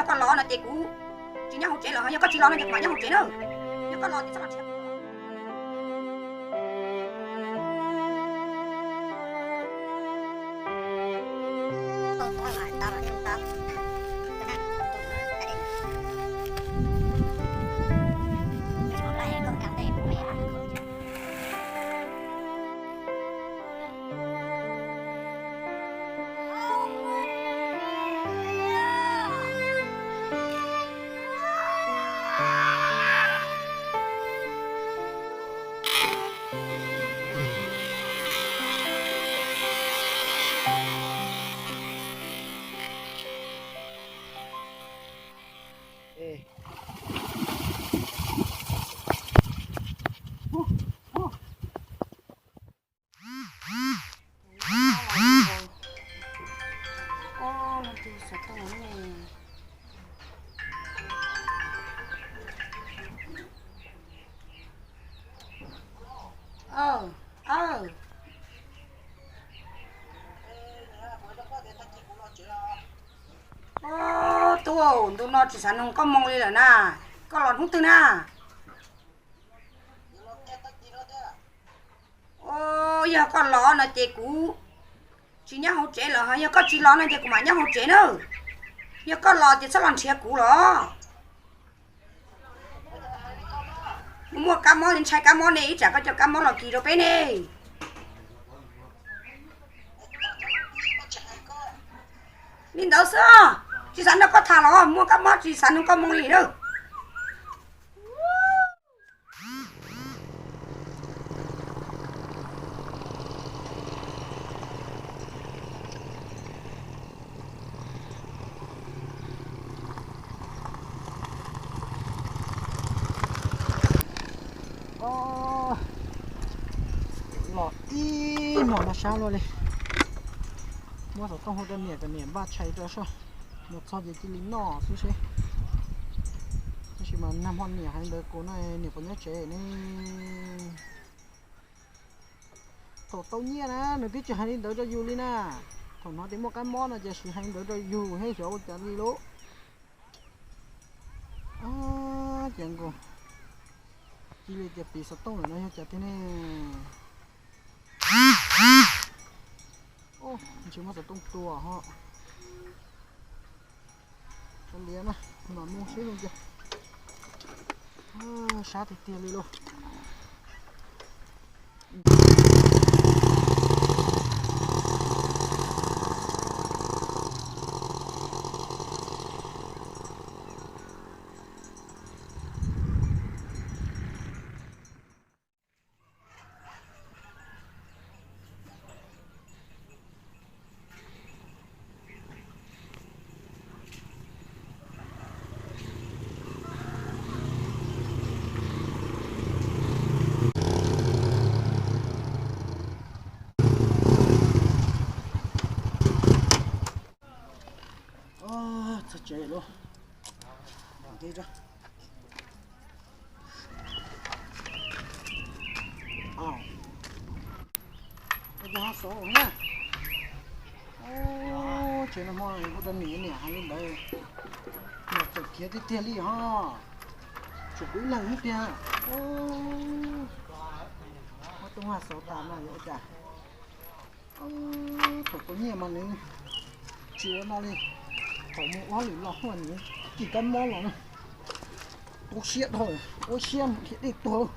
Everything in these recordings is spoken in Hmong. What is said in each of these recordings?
Koj los no ces kuv tsis nyob hauv tsev lawm, yog koj tsis los no ces kuv mam nyob hauv tsev na. Yog koj los ces txhob los nrhiav kuv. Tub, ntu no tsis xav nug koj moo li lawm na. Koj los hnub twg na? Yog koj los no ces kuv tsis nyob hauv tsev lawm, ho yog koj tsis los no ces kuv mam nyob hauv tsev na. Yog koj los ces txhob los nrhiav kuv los. Kuv muaj kab mob, ntshai kab mob ne, ib tsam koj coj kab mob los kis rau peb ne. Li ntawd xwb, tsis xav nrog koj tham los muaj kab mob, tsis xav nug koj moo li na. Los ib hmos no sab luaj li. Muab xov tooj hu rau niam kom niam npaj tshais rau soj, mus txog ces cia li noj xwb seb. Tab sis mas nag hmo niam hais ntawd kuv no, niam puas nyob tsev ne? Thaum tau nyiaj na nws twb tsis hais li ntawd rau yus li na. Thaum hnov tias muaj kab mob no ces sis hais li ntawd rau yus thiab xyov ua cas li lauj. Ces nkaus cia li tias piv xov tooj lawm no yog cas tiag ne? Ntshe muab xov tooj tua ho. Kav liam na, mam mus seb zoo cas. Sab tiag tiag li lauj. Txog tsev lawm. Ua cas ho xov na? Tsev no hmo hu rau niam, niam hais li ntawd, niam txawm khiav tiag tiag li ho. Tshuav kuv ib leeg xwb tiag. Muab tub Huaj xov tas no yuav ua cas? Thaum tau nyiaj mas nws tsis ua no li. Thaum mus ua hauj lwm los huaj nws kis kab mob los na. Tu siab dhau, ua siab mus dhia dej tuag.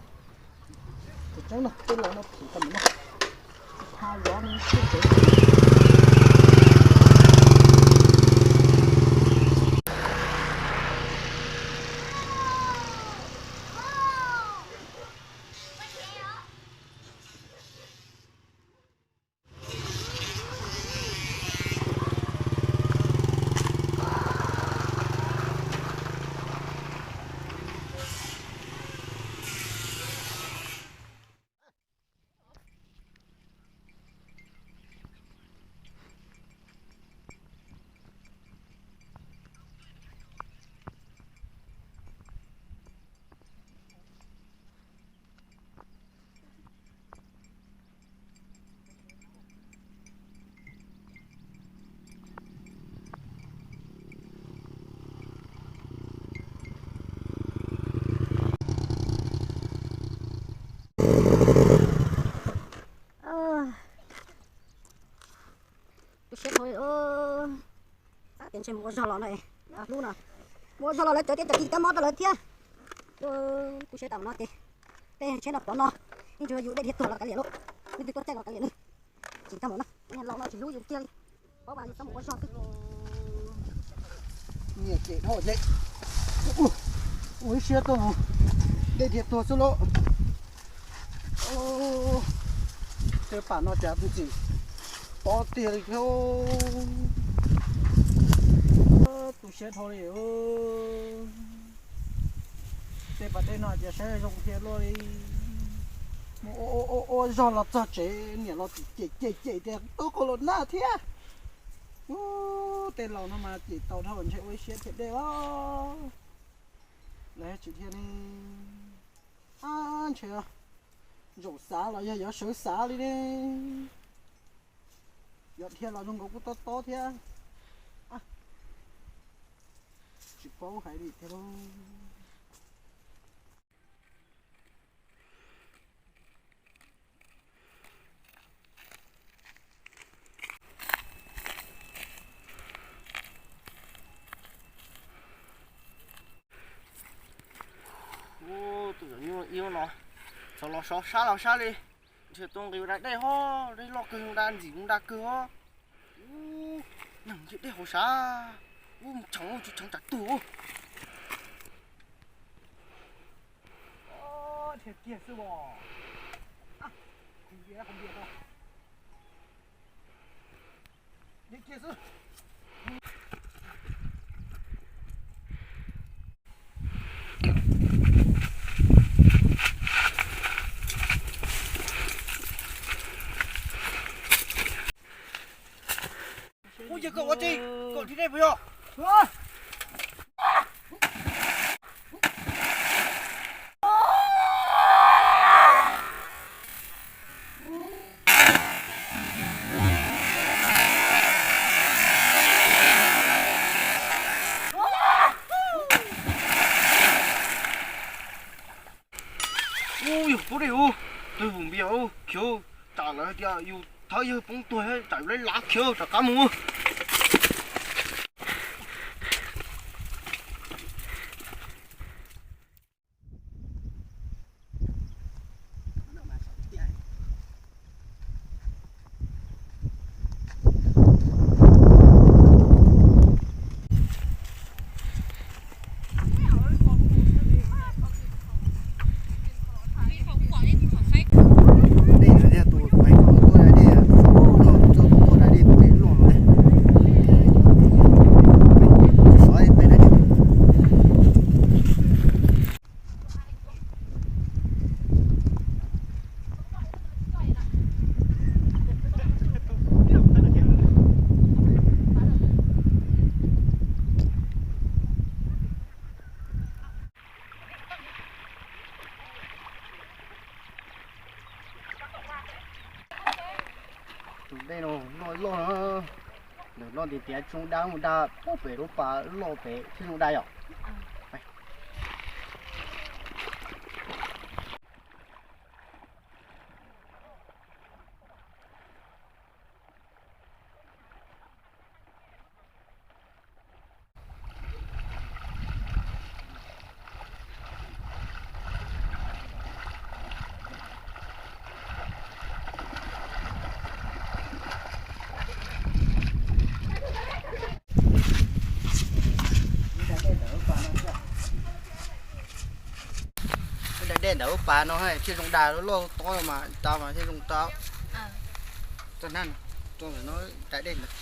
Tseeb no tej laus no phem tas mus no. Pha zov no siab tsev. Xav tias ntshe mus ua zog los no, hlub no, mus ua zog los lawv cov tias cov kis cov mob rau lawv thiab. Kuv siab tam no ces tej tsheb no pov no, yeej tsis yus dej dhia tuag los kav liam lauj, leej twg tuaj caij los kav liam ne. Tsis tau mus na, laus no tsis hlub yus kiag li, paub mas yus txhob mus ua zog xwb. Nyiam ces dhau ces ua ib siab tuaj mus, dej dhia tuag xwb lauj. Tej pam no cas tus txim pob tiag li thiab. Tu siab dhau li. Tej pas dej no cas saib zoo thiab luaj li. Mus ua ua zog los txog tsev niam los cem cem cem tias tub qau los nag thiab. Ub, tej laus no mas cem tau dhau ntshe ua ib siab thiab dej os. Lawv tsis dhia ne. Ab, ntshe zaum xav los yog yuav sawv xav li ne. Yog dhia los zoo nkaus kuj tob tob thiab. Tsis paub hais li thiab lauj. Tus nyuj ib no txawm los sov sab los sab li, ntshe tuaj nqis ua da dej ho, dej loj kawg, da ntxim da kawg ho. Ub, neeg nce dej hauv sav, ub, tshee ub, tsis tshee tsam tuag. Dhia kiag xwb os. Dhia kiag xwb. Ub, yog koj ua tsi, koj dhia dej puas yog? Ub, yog pub dej ub, tus vum npias ub khiv, tsam lawv hais tias yus thawb yawg poob tuag tsam yus lav khiv rov qab mus. Dej no thiaj tus hais kom tuaj da dej, no txog tus tuaj da dej, dej loj no ne. Sov peb da dej. Tus dej no loj loj na, nws loj tiag tiag, tsis zoo da mus da pem lub pas loj pem thiaj zoo da yom. Da dej ntawm lub pas no thiaj zoo da, lub loj tob mas tau mas thiaj zoo tau. Txog na, txog ntawm no da dej ntawd.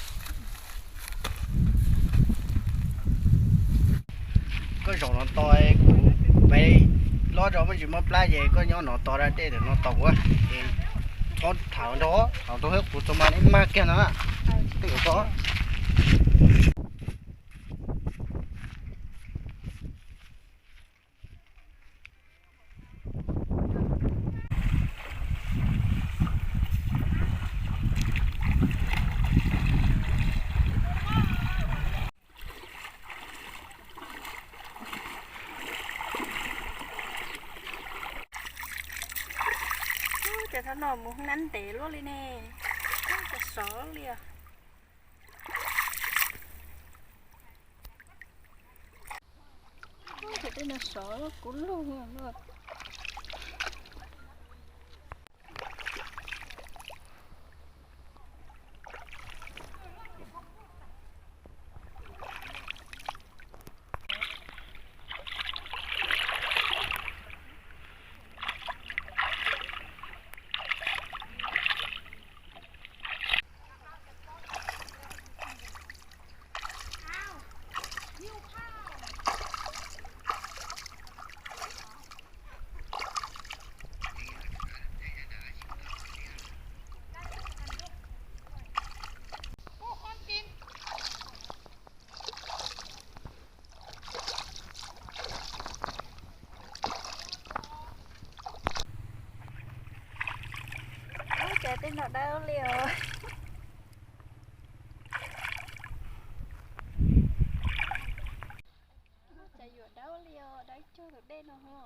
Koj zaum no tos kuv, peb los rau peb tsis muaj plab ces koj nyob no tos da dej ntawm no tos kuv, es txhob tham nrog, tham nrog thiab kuv txog mas neb mag kiag no. Tej zaum txhob. Ces thaum no mus nab ntev luaj li ne, cas sov li os. No sov kuv lug. Ub, cas tej no dawb li os. Cas yuav dawb li os, dawb cuag tus dej no ho.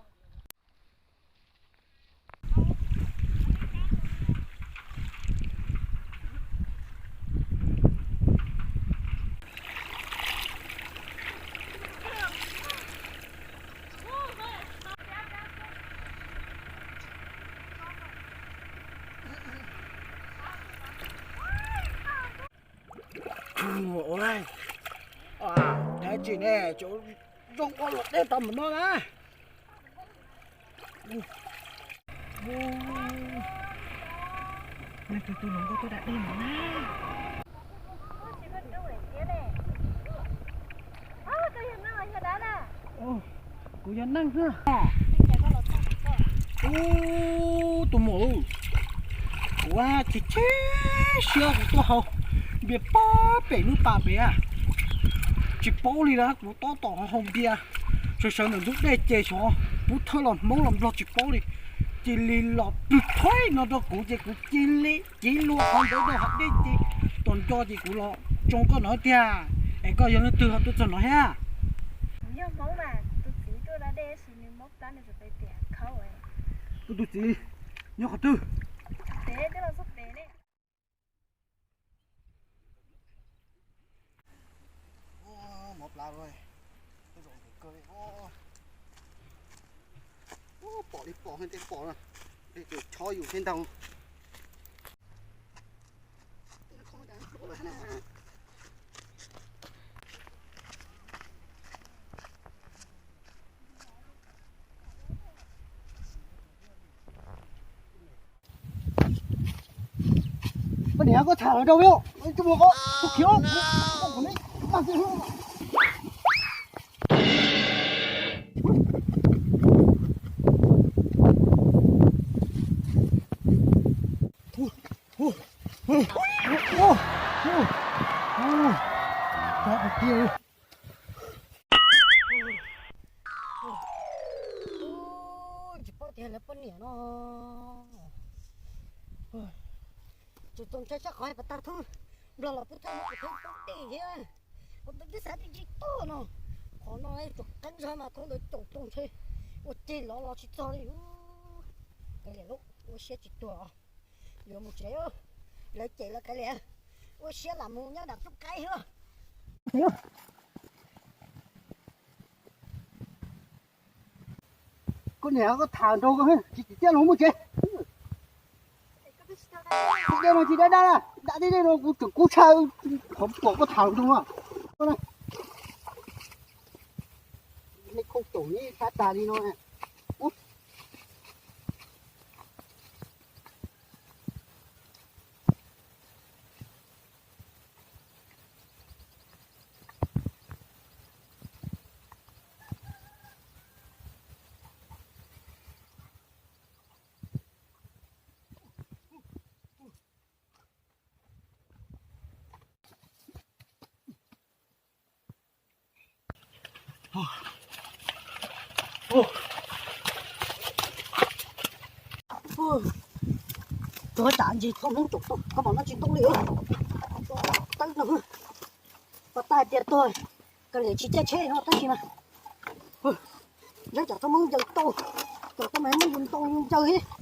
Ua, dab tsi ne, cov zoo ua luam dej tau mus no na. Leej twg tuaj hluas nkauj tuaj da dej no na. Kuv yog neeg xwb. Ub, tus muam, kuv chim chim siab kuv tuaj haus npias pob pem lub pas pem, tsis paub li na, kuv tab tom haus npias, sawv sawv ntawm ntug dej ces xyov puv thawj los Hmoob los Nplog tsis paub li, cia li los pw phaib no rau kuv ces kuv cia li cev lua qhov ntawd rau hav dej ces tom nco ces kuv los tsoo koj no tiag. Es koj yog leej twg ho tuaj txog no thiab? Kuv yog Hmoob mas, tus txiv tuaj da dej tab sis nws mob plab nws tseem pem tiam khaub. Kuv tus txiv nyob qhov twg? Pem, twb los txog pem ne. Mob plab, zoo kawg li. Pom li pom, tej pom, dej ces chob yus thiab ntag. Koj niam, koj tham los rau, tus muam, koj khiav. Tsis paub tias lawv poj niam no. Tsuas txaus ntshai sab qhov pas tag thawb, Nplog los pub thawb, muab kuv thawb poob tej thiab. Kuv twb xav tias tsis tuaj no, qhov no tsuas qeeb zog mas thoob ntawd caum tau ntshe ua ceg lov los tsis txog li. Kav liam lauj, ua siab tsis tuag os. Yuav mus tsev, lawv cem lawv kav liam, ua siab lam mus nyob nram txoj qaib xwb. Koj niam, koj tham nrog koj tsis tsim txiaj los mus tsev. Tej dej no tsis dab dab, dab tej dej no kuv tseem kub tshaj qhov pom koj tham nrog no. Nej khooj toom nej sab tag li no. Tuag tsam ntsis txhob Hmoob tsoom tuaj, koj mam no tsis tau li. Tawb no, pas tag tias tuag, kav liam tsis caij tsheb no tab sis mas, nyob tsam txhob Hmoob ncaws tau, tsam txhob Hmoob yus ntoo yus ncaws thiab.